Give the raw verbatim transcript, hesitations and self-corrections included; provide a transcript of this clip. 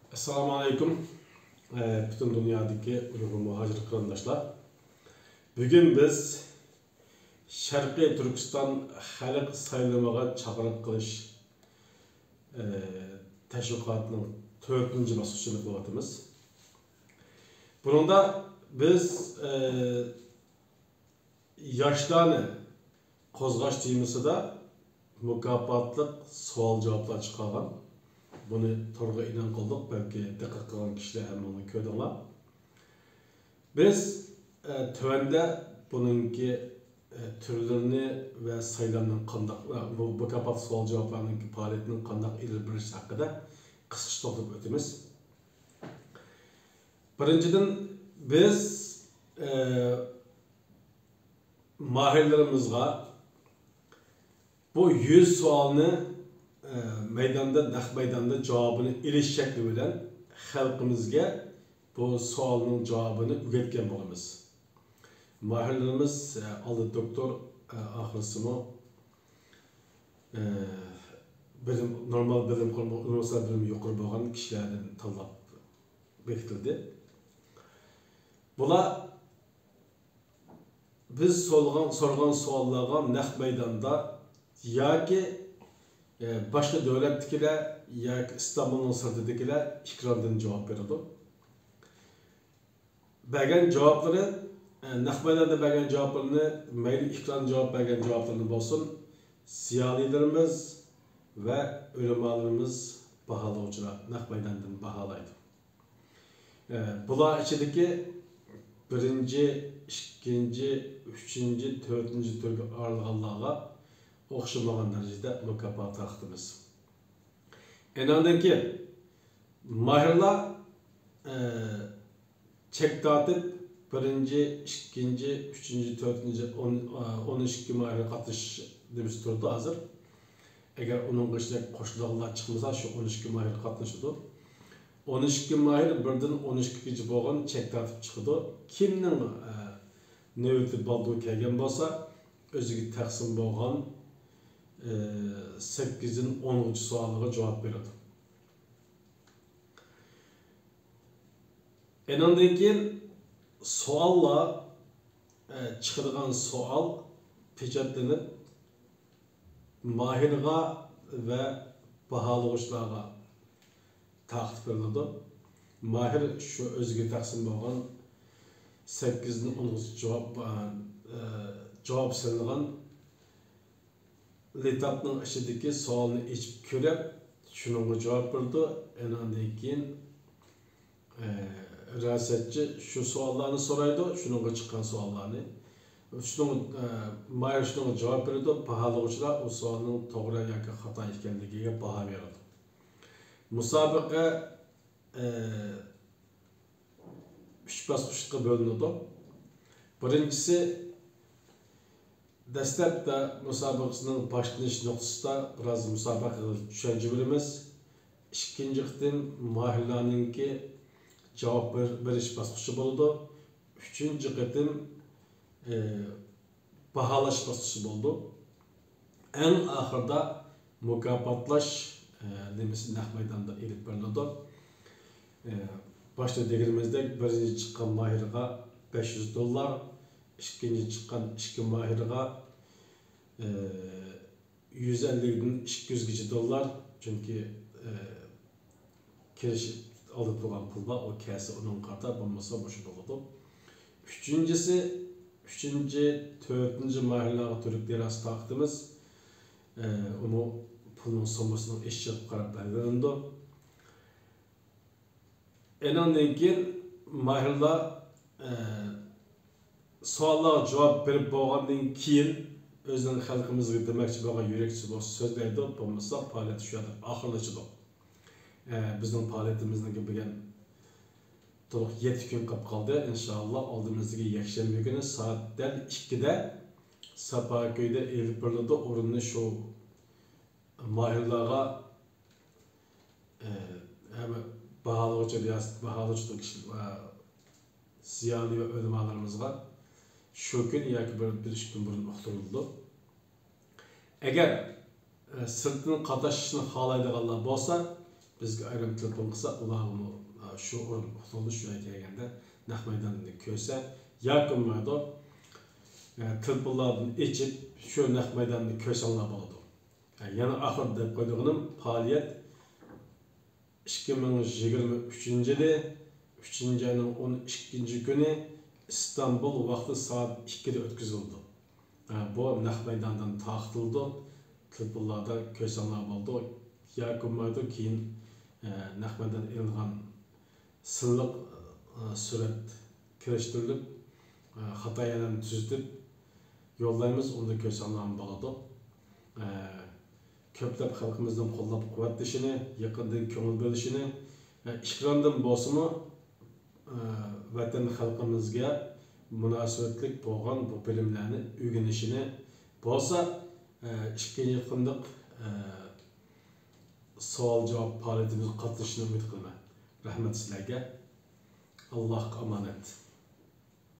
ئەسسالامۇ ئەلەيكۇم، ئە، پۈتۈن دۇنيادىكى ئۇيغۇر مۇھاجىر قېرىنداشلار. بۈگۈن بىز شەرقىي تۈركىستان خەلق سايلىمىغا چاقىرىق قىلىش، ئە، تەشۋىقاتىنىڭ تۆتىنچى باسقۇچىنى قىلىۋاتىمىز. بۇنىڭدا بىز، ئە، ياشلارنى قوزغاش تېمىسىدا مۇكاپاتلىق سوئال-جاۋابلار چىقارغان. بۇنى تورغا ئېلان قىلدۇق، بەلكى دىققەت قىلغان كىشىلەر ھەممىڭلار كۆردۈڭلار. بىز، ئە، تۆۋەندە بۇنىڭكى، ئە، تۈرلىرىنى ۋە سايلامنىڭ قانداق، ئە، بۇ مۇكاپات سوئال-جاۋابلارنىڭكى پائالىيىتىنىڭ قانداق ئېلىپ بېرىلىشى ھەققىدە قىسقىچە توختىلىپ ئۆتىمىز. بىرىنچىدىن، بىز، ئە، ماھىرلىرىمىزغا بۇ يۈز سوئالنى، ئە، مەيداندا، نەق مەيداندا جاۋابىنى ئېلىش شەكلى بىلەن خەلقىمىزگە بۇ سوئالنىڭ جاۋابىنى ئۆگەتكەن بولىمىز. ماھىرلىرىمىز، ئە، ئالدى دوكتور، ئە، ئاخىرسىمۇ، ئە، بىلىم، نورمال بىلىم، ئۇنىۋېرسال بىلىم يۇقىرى بولغان كىشىلەردىن تاللاپ بېكىتىلدى. بۇلار بىز سورىغان، سورىغان سوئاللارغا نەق مەيداندا ياكى، ئە، باشقا دۆلەتتىكىلەر ياكى ئىستانبۇلنىڭ سىرتىدىكىلەر ئېكراندىن جاۋاب بېرىدۇ. بەرگەن جاۋابلىرى، ئە، نەق مەيداندا بەرگەن جاۋابلىرىنى، مەيلى ئېكراندا جاۋاب بەرگەن جاۋابلىرىنى بولسۇن، زىيالىيلىرىمىز ۋە ئۆلىمالىرىمىز، باھالىغۇچىلار نەق مەيداندىن باھالايدۇ. ئە، بۇلار ئىچىدىكى بىرىنچى، ئىككىنچى، ئۈچىنچى، تۆتىنچى تۈرگە ئايرىلغانلارغا ئوخشىمىغان دەرىجىدە مۇكاپات تارقىتىمىز. ئېنىڭدىن كېيىن ماھىرلار، ئە، چەك تارتىپ، بىرىنچى، ئىككىنچى، ئۈچىنچى، تۆتىنچى، ئون، ئون ئىككى ماھىر قاتنىشىش نېمىسى تۇرىدۇ ھازىر. ئەگەر ئۇنىڭغا ئىچىدە قوشۇلىدىغانلار چىقمىسا، شۇ ئون ئىككى ماھىر قاتنىشىدۇ. ئون ئىككى ماھىر بىردىن ئون ئىككىگىچە بولغان چەك تارتىپ چىقىدۇ. كىمنىڭ، ئە، نۆۋىتى بالدۇر كەلگەن بولسا، ئۆزىگە تەقسىم بولغان، ئە، سەككىزدىن ئونغىچە سوئالغا جاۋاب بېرىدۇ. ئېنىڭدىن كېيىن سوئاللار، ئە، چىقىدىغان سوئال پېچەتلىنىپ، ماھىرغا ۋە باھالىغۇچىلارغا تارقىتىپ بېرىلىدۇ. ماھىر شۇ ئۆزىگە تەقسىم بولغان سەككىزدىن ئونغىچە جاۋاب، ئە، جاۋاب سېلىنغان لېتاپنىڭ ئىچىدىكى سوئالنى ئېچىپ كۆرۈپ، شۇنىڭغا جاۋاب بېرىدۇ. ئېنىڭدىن كېيىن، ئە، رىياسەتچى شۇ سوئاللارنى سورايدۇ، شۇنىڭغا چىققان سوئاللارنى. شۇنىڭ، ئە، ماھىر شۇنىڭغا جاۋاب بېرىدۇ، باھالىغۇچىلار ئۇ سوئالنىڭ توغرا ياكى خاتا ئىكەنلىكىگە باھا بېرىدۇ. مۇسابىقە، ئە، ئۈچ باسقۇچقا بۆلۈنىدۇ. بىرىنچىسى، دەسلەپتە مۇسابىقىسىنىڭ باشلىنىش نۇقتىسىدا بىراز مۇسابىقىگە چۈشەنچە بېرىمىز. ئىككىنچى قېتىم ماھىرلارنىڭكى جاۋاب بېر-، بېرىش باسقۇچى بولىدۇ. ئۈچىنچى قېتىم، ئى، باھالاش باسقۇچى بولىدۇ. ئەڭ ئاخىرىدا مۇكاپاتلاش، ئە، نېمىسى نەق مەيداندا ئېلىپ بېرىلىدۇ. ئە، باشتا دېگىنىمىزدەك، بىرىنچى چىققان ماھىرغا بەش يۈز دوللار، ئىككىنچى چىققان ئىككى ماھىرغا، ئە، يۈز ئەللىكتىن ئىككى يۈزگىچە دوللار، چۈنكى، ئە، كىرىش ئالدىدا تۇرغان پۇل بار، ئۇ كەلسە ئۇنىڭغا قارىتا، بولمىسا مۇشۇ بولىدۇ. ئۈچىنچىسى، ئۈچىنچى، تۆتىنچى ماھىرلارغا تۈرك لىراسى تارقىتىمىز. ئە، ئۇمۇ پۇلنىڭ سوممىسىنىڭ ئېشىشىغا قاراپ بەلگىلىنىدۇ. ئېنىڭدىن كېيىن ماھىرلار، ئە، سوئاللارغا جاۋاب بېرىپ بولغاندىن كېيىن، ئۆزىنىڭ خەلقىمىزگە دېمەكچى بولغان يۈرەكچىسى بولسا سۆزلەيدۇ، بولمىسا پائالىيەت شۇ يەردە ئاخىرلىشىدۇ. ئە، بىزنىڭ پائالىيىتىمىزنىڭكى بۈگۈن تولۇق يەتتە كۈن قاپ قالدى. ئىنشائاللا، ئالدىمىزدىكى يەكشەنبە كۈنى سائەت دەل ئىككىدە ساپاكۆيدە ئېلىپ بېرىلىدۇ. ئورۇننى شۇ ماھىرلارغا، ئە، ھەم باھالىغۇچى رىياسەت، باھالىغۇچى كىشى، ئە، زىيالىي ۋە ئۆلىمالىرىمىزغا شۇ كۈن ياكى بىر، بىر ئىككى كۈن بۇرۇن ئۇقتۇرۇلىدۇ. ئەگەر، ئە، سىرتتىن قاتنىشىشنى خالايدىغانلار بولسا، بىزگە ئايرىم تېلېفون قىلسا، ئۇلارغىمۇ، ئە، شۇ ئورۇن ئۇقتۇرۇلدى، شۇ يەرگە كەلگەندە نەق مەيداننى كۆرسە ياكى بولمايدۇ. ئە، تېلېفونلاردىن ئېچىپ، شۇ نەق مەيداننى كۆرسەڭلار بولىدۇ. ئە، يەنە ئاخىرىدا دەپ قويىدىغىنىم، پائالىيەت ئىككى مىڭ يىگىرمە ئۈچىنچى يىلى ئۈچىنچى ئاينىڭ ئون ئىككىنچى كۈنى ئىستانبۇل ۋاقتى سائەت ئىككىدە ئۆتكۈزۈلىدۇ. ئە، بۇ نەق مەيداندىن تارقىتىلىدۇ. تېلېفونلاردا كۆرسەڭلار بولىدۇ. ياكى بولمايدۇ، كېيىن، ئە، نەق مەيداندىن ئېلىنغان سىنلىق، ئە، سۈرەت كىرىشتۈرۈلۈپ، ئە، خاتا يەرلەرنى تۈزىتىپ يوللايمىز، ئۇندا كۆرسەڭلارمۇ بولىدۇ. ئە، كۆپلەپ خەلقىمىزنىڭ قوللاپ قۇۋۋەتلىشىنى، يېقىندىن كۆڭۈل بۆلۈشىنى، ئە، ئېكراندىن بولسىمۇ، ئە، ۋەتەن خەلقىمىزگە مۇناسىۋەتلىك بولغان بۇ بىلىملەرنى ئۆگىنىشىنى بولسا، ئە، ئىككىنچى قېتىملىق، ئە، سوئال-جاۋاب پائالىيىتىمىزگە قاتنىشىشىنى ئۈمىد قىلىمەن. رەھمەت سىلەرگە. ئاللاھقا ئامانەت.